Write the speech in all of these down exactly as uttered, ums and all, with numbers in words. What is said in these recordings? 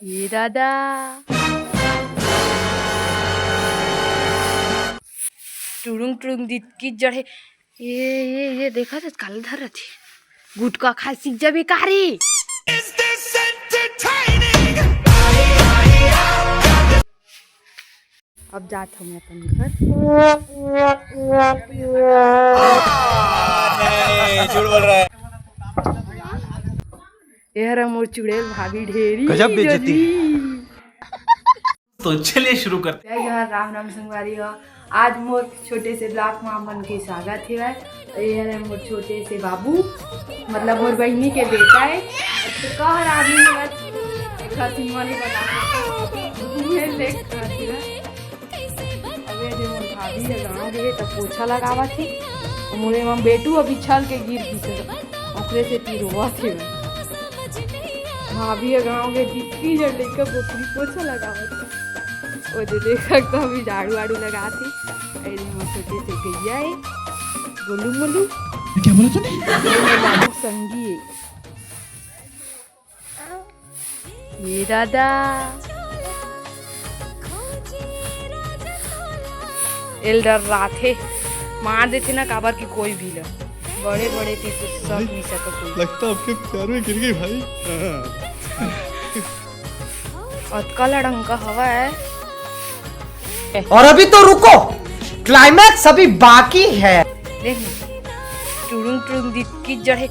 ये दादा, टुड़ुंग टुड़ुंग दितकी जड़े। ये ये ये देखा तो काला धर रथे। गुटखा खाए सीख जाबे का रे। अब जात हूँ मैं अपन घर। नहीं, झूठ बोल रहा है। ये हरा मोर चुड़ैल भाभी ढेरी गजब बेइज्जती। जजी। तो चलिए शुरू करते हैं। जय जोहार, राम राम संगवारी हो। आज मोर छोटे से ब्लॉग में आप मन के स्वागत हे। ये हरे मोर छोटे से बाबू, मतलब मोर बहिनी के बेटा है। तो कह रहा आदमी है, बस खसीमा नहीं बता सकता। मैं देख कर अबे दे मोर भाभी ह गाँव गे त पोछा लगावत हे। मोरे मम बेटू अभी छल के गिर गिस हे, ओकरे सेती रोवत हे। भाभी ह गाँव गे दिखी जड़ लइका बोकरी पोछा लगावत हे। ओ दे देख सकता अभी झाड़ू वाड़ू लगात हे। अरे मोर छोटे से गैया हे, गोलू मोलू। क्या बोला तूने? ये मोर बाबू संगी हे। ये दादा, एल डर रात हे, मार देथे ना काबर कि कोई भी ल बड़े बड़े चीज से सक नहीं सके कोई। लगता आपके प्यार में गिर गई भाई। अतका लड़ंका हवा है। और अभी तो रुको, क्लाइमैक्स अभी बाकी है। देख ना, टुड़ुंग टुड़ुंग दिखकी जड़े।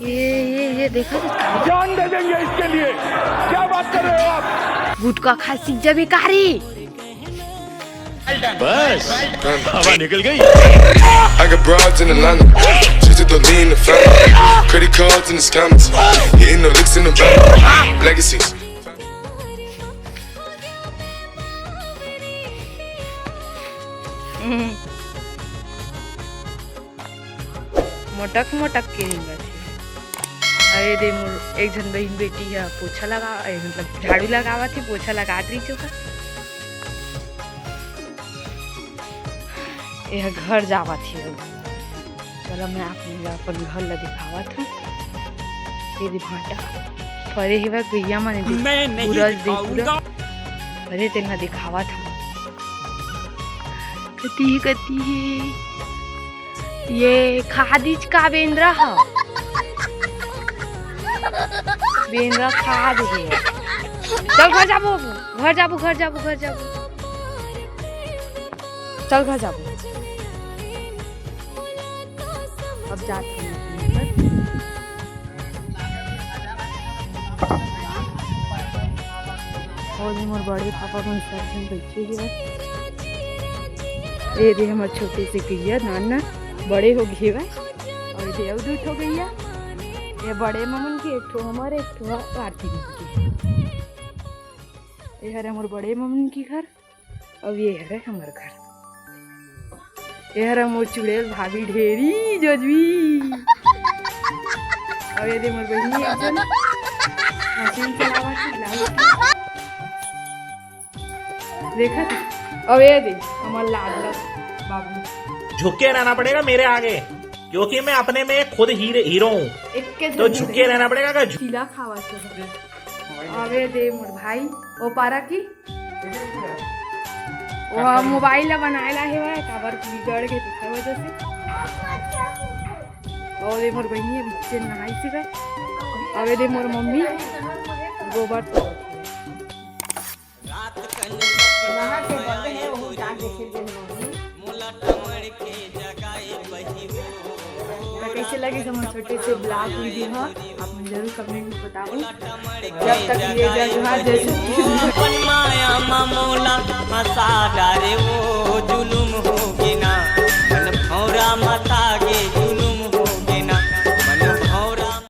ये ये ये देखा तो जान दे देंगे इसके लिए। क्या बात कर रहे हो आप? गुटखा खाए सीख जाबे का रे। बस, हवा निकल गई। I got broads in Atlanta. Just to lean the family. Credit cards and the scammers. Hitting the licks in the van. Legacies. मोटक मोटक के रेंगत हे। अरे दे मोर एक झन बहिन बेटी ह पोछा लगा, ए, मतलब झाड़ू लगावत हे, पोछा लगात रही चोखा। ये घर जावत हे। चलो मैं आप मन ला अपन घर ला दिखावत हूँ। ये दे भांटा फरे हेवय गैया मन दे पूरा दे पूरा। अरे तेन ला दिखावत हूँ। कती हे, कती हे? ये खादीच का बेंद्रा ह। बेंद्रा खाद हे। चल घर जाबो, घर जाबो, घर जाबो, घर जाबो। चल घर जाबो। अब जात हूँ मैं अपने घर। और ये मोर बड़े पापा मन सब झन बैठे हे। ये दे हमर छोटे से गैया नाना बड़े हो गए हवय। और ये दे अउ दू ठो गैया। ये बड़े ममन के एक ठो हमर एक ठो आरती दीदी के। ये हरे मोर बड़े ममन के घर। अब ये हरे हमर घर। ये हरे मोर चुड़ैल भाभी ढेरी जजवी। अब ये दे मोर बहिनी एक जन मशीन चलावत हे, ब्लाउज। देखत हे? अब ये दे हमर लाडला बाबू। झुक के रहना पड़ेगा मेरे आगे, क्योंकि मैं अपने में खुद हीरे, हीरो हूँ। एक के तो झन झुक के रहना पड़ेगा। अगर झुक- चीला खावा से। अबे दे मोर भाई, ओ पारा की। ओ मोबाइल ला बनाए ला हे भाई, काबर बिगड़ के तेकर वजह से। और ये मोर बहिनी अभी से नहाई से गए। अबे दे मोर मम्मी गोबर नहा के बंद है, वो जाके फिर दिन होगी। तो कैसे लगे हमर छोटे से ब्लॉग वीडियो ह, आप मन जरूर कमेंट में बताओ। जब तक ये जय जोहार, जय छत्तीसगढ़। अपन माया मा मोला फंसा डारे वो।